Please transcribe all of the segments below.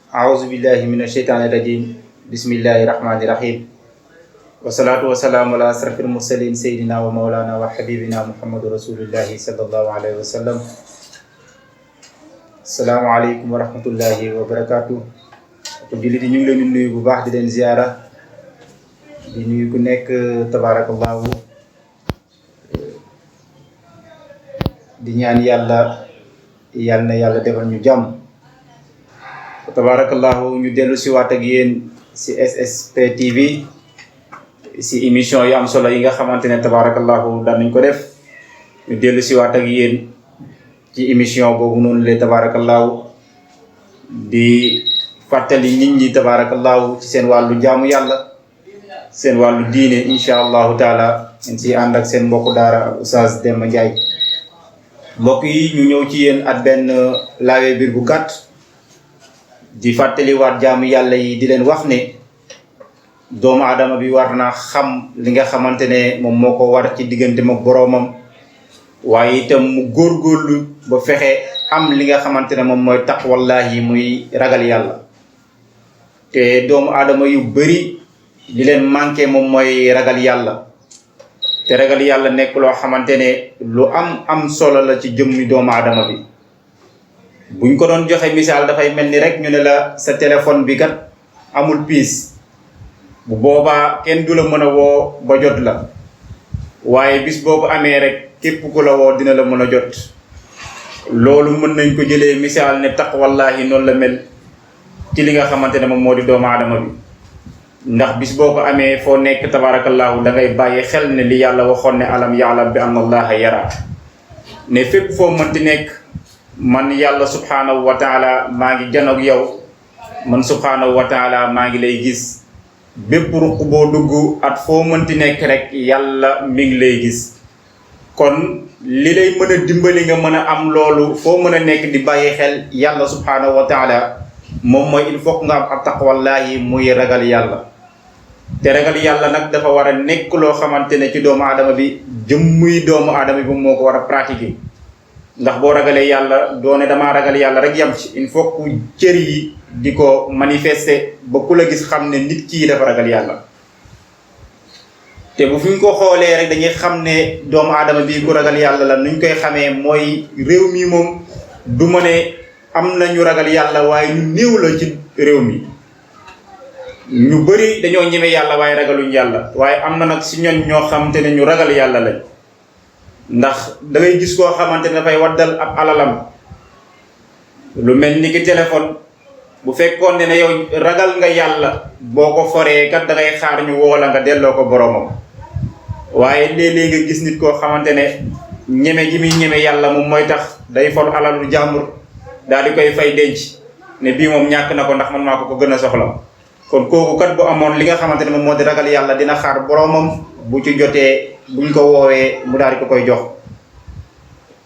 أعوذ بالله من الشيطان الرجيم بسم الله الرحمن الرحيم والصلاة والسلام على أشرف المرسلين سيدنا ومولانا وحبيبنا محمد رسول الله صلى الله عليه وسلم السلام عليكم ورحمة الله وبركاته ko jullit yi ñu ngi leen di nuyu bu baax di leen ziyaara di nuyu ku nekk tabarakallahu di ñaan yàlla na yàlla defal ñu jàmm tabarakallahu ñu dellu si waat ak yéen si SSP TV si émission yu am solo yi nga xamante ne tabarakallahu daan nañ ko def ñu dellu si waat ak yéen ci émission boobu noonu le tabarakallahu di fàttali nit ñi tabarakallahu ci seen wàllu jaamu yàlla seen wàllu diine insha allahu taala ngeen si ànd ak seen mbokku daara Oustaz Demba Ndiaye mbokk yi ñu ñëw ci yéen at benn laawe biir bu gàtt di fàttaliwaat jaamu yàlla yi di leen wax ne doomu aadama bi war na xam li nga xamante ne moom moo ko war ci diggante ak boroomam waaye itam mu góorgóorlu ba fexe am li nga xamante ne moom mooy taqwallahi muy ragal yàlla te doomu aadama yu bari li leen manqué moom mooy ragal yàlla te ragal yàlla nekk loo xamante ne lu am solo la ci jëmmi doomu aadama bi buñ ko doon joxe misaal dafay mel ni rek ñu ne la sa téléphone bi kat amul piis bu boobaa kenn du la mën a woo ba jot la waaye bis boo ko amee rek képp ku la woo dina la mën a jot loolu mën nañ ko jëlee misaal ne taqwallahi noonu la mel ci li nga xamante ne moom moo di doomu aadama bi ndax bis boo ko amee foo nekk tabarakallahu da ngay bàyyi xel ne li yàlla waxoon ne alam ya'lam bi anna allaha yara ne fépp foo mënti nekk man yàlla subhanahu wa taala maa ngi janoog yow man subhanahu wa taala maa ngi lay gis bépp ruq boo dugg at foo mënti nekk rek yàlla mi ngi lay gis kon li lay mën a dimbali nga mën a am loolu foo mën a nekk di bàyyi xel yàlla subhanahu wa taala moom mooy il faut nga am ak taqwallahi muy ragal yàlla te ragal yàlla nag dafa war a nekk loo xamante ne ci doomu aadama bi jëmmuy doomu aadama bi moo ko war a pratiquer ndax boo ragalee yàlla doone damaa ragal yàlla rek yam ci il faut que cër yi di ko manifester ba ku la gis xam ne nit kii dafa ragal yàlla te bu fi ñu ko xoolee rek dañuy xam ne doomu aadama bi ku ragal yàlla la nuñ koy xamee mooy réew mi moom du ma ne am nañu ragal yàlla waaye ñu néew la ci réew mi ñu bari dañoo ñeme yàlla waaye ragaluñ yàlla waaye am na nag si ñoon ñoo xamante ne ñu ragal yàlla lañ ndax da ngay gis koo xamante ne dafay waddal ab alalam lu mel ni ki téléphone bu fekkoon ne yow ragal nga yàlla boo ko foree kat da ngay xaar ñu woo la nga delloo ko boromam waaye léeg-léeg nga gis nit koo xamante ne ñeme gi muy ñeme yàlla moom mooy tax day for alalu jàmbur daal di koy fay denc ne bii moom ñàkk na ko ndax man maa ko gën a soxla kon kooku kat bu amoon li nga xamante ne moom moo di ragal yàlla dina xaar boromam bu ci jotee buñ ko woowee mu daal di ko koy jox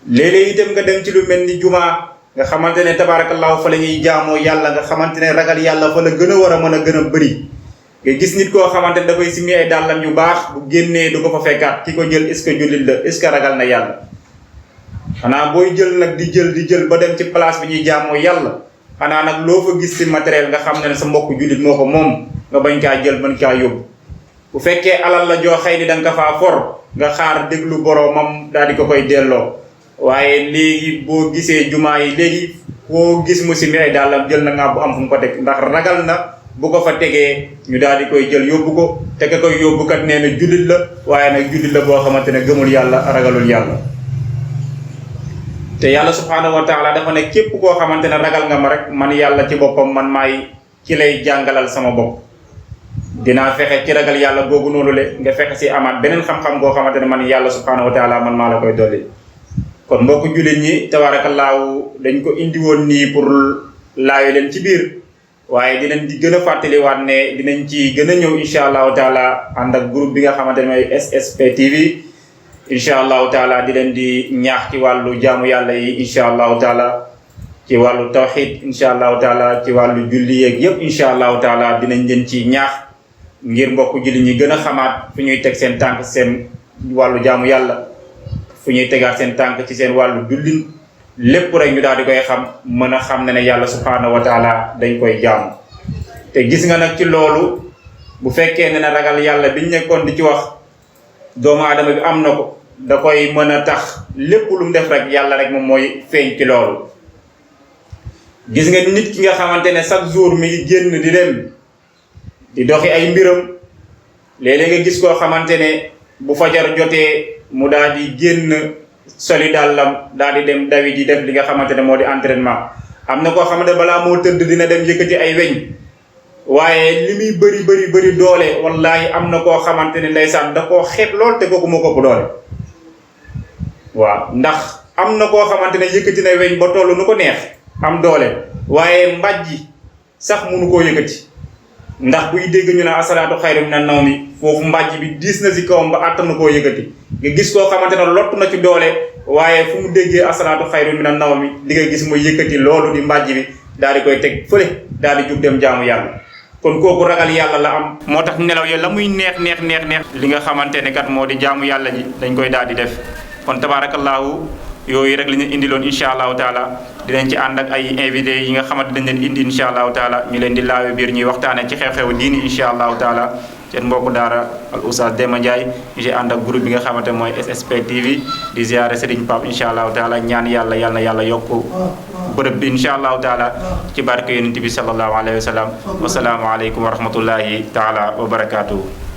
léeg-léeg itam nga dem ci lu mel ni jumaa nga xamante ne tabarakallahu fa la ñuy jaamoo yàlla nga xamante ne ragal yàlla fa la gën a war a mën a gën a bëri nga gis nit koo xamante ne dafay simi ay dàllam yu baax bu génnee du ko fa fekkaat ki ko jël est-ce que jullit la est-ce que ragal na yàlla xanaa booy jël nag di jël ba dem ci place bi ñuy jaamoo yàlla xanaa nag loo fa gis ci matériel nga xam ne sa mbokk jullit moo ko moom nga bañ kaa jël mën kaa yóbbu bu fekkee alal la joo xëy ni da nga ko faa for nga xaar déglu boroomam daal di ko koy delloo waaye léegi boo gisee jumaa yi léegi koo gis mu simi ay dàllam jël na nga bu am fu mu ko teg ndax ragal na bu ko fa tegee ñu daal di koy jël yóbbu ko te ka koy yóbbu kat nee na jullit la waaye nag jullit la boo xamante ne gëmul yàlla ragalul yàlla te yàlla subhanahu wa taala dafa ne képp koo xamante ne ragal nga ma rek man yàlla ci boppam man maay ki lay jàngalal sama bopp dinaa fexe ci ragal yàlla googu noonu le nga fexe si amaat beneen xam-xam goo xamante ne man yàlla subhanahu wa taala man maa la koy dolli kon mbokk jullit ñi tabaarakallaahu dañ ko indi woon nii pour laayo leen ci biir waaye dinañ di gën a fàttaliwaat ne dinañ ci gën a ñëw incha allahu taala ànd ak groupe bi nga xamante ne mooy SSP TV incha allahu taala di leen di ñaax ci wàllu jaamu yàlla yi incha allahu taala ci wàllu tawxid incha allahu taala ci wàllu julli yeeg yépp incha allahu taala dinañ leen ci ñaax ngir mbokk jullit ñi gën a xamaat fu ñuy teg seen tànk seen wàllu jaamu yàlla fu ñuy tegaat seen tànk ci seen wàllu dullin lépp rek ñu daal di koy xam mën a xam ne yàlla subhanahu wa taala dañ koy jaamu. te gis nga nag ci loolu bu fekkee ne ragal yàlla biñ nekkoon di ci wax doomu aadama bi am na ko da koy mën a tax lépp lu mu def rek yàlla rek moom mooy feeñ ci loolu. gis nga nit ki nga xamante ne chaque jour mi ngi génn di dem di doxi ay mbiram léeg-léeg nga gis koo xamante ne bu fajar jotee mu daal di génn soli dàllam daal di dem dawi di def li nga xamante ne moo di entraînement. am na koo xamante balaa moo tëdd dina dem yëkkati ay weñ waaye li muy bëri doole wallahi am na koo xamante ne ndeysaan da koo xeeb lool te kooku moo ko ëpp doole. waaw ndax am na koo xamante ne yëkkati na weñ ba toll nu ko neex am doole waaye mbàjji sax munu koo yëkkati ndax buy dégg ñu ne asalaatu xayru mina nawmi foofu mbàjj bi diis na si kawam ba àttan na koo yëkkati. nga gis koo xamante ne lott na ci doole waaye fu mu déggee asalaatu xayru mina nawmi di nga gis muy yëkkati loolu di mbàjj bi daal di koy teg fële daal di jug dem jaamu yàlla. kon kooku ragal yàlla la am. moo tax nelaw ya la muy neex li nga xamante ne kat moo di jaamu yàlla ji dañ koy daal di def. kon tabaarakallaahu yooyu rek li ñu indiloon incha allahu taala dinañ ci ànd ak ay invité yi nga xamante dañ leen indi incha allahu taala ñu leen di laawe biir ñuy waxtaane ci xew-xew diini incha allahu taala seen mbokku daara al oustaz Demba Ndiaye ñu ci ànd ak groupe bi nga xamante mooy SSP TV di ziare Serigne Pape incha allahu taala ñaan yàlla yal na yàlla yokk bërëb bi incha allahu taala ci barke yonent bi sallallahu alayhi wa sallam wasalaamu aleykum wa rahmatullahi taala wa barakaatuhu.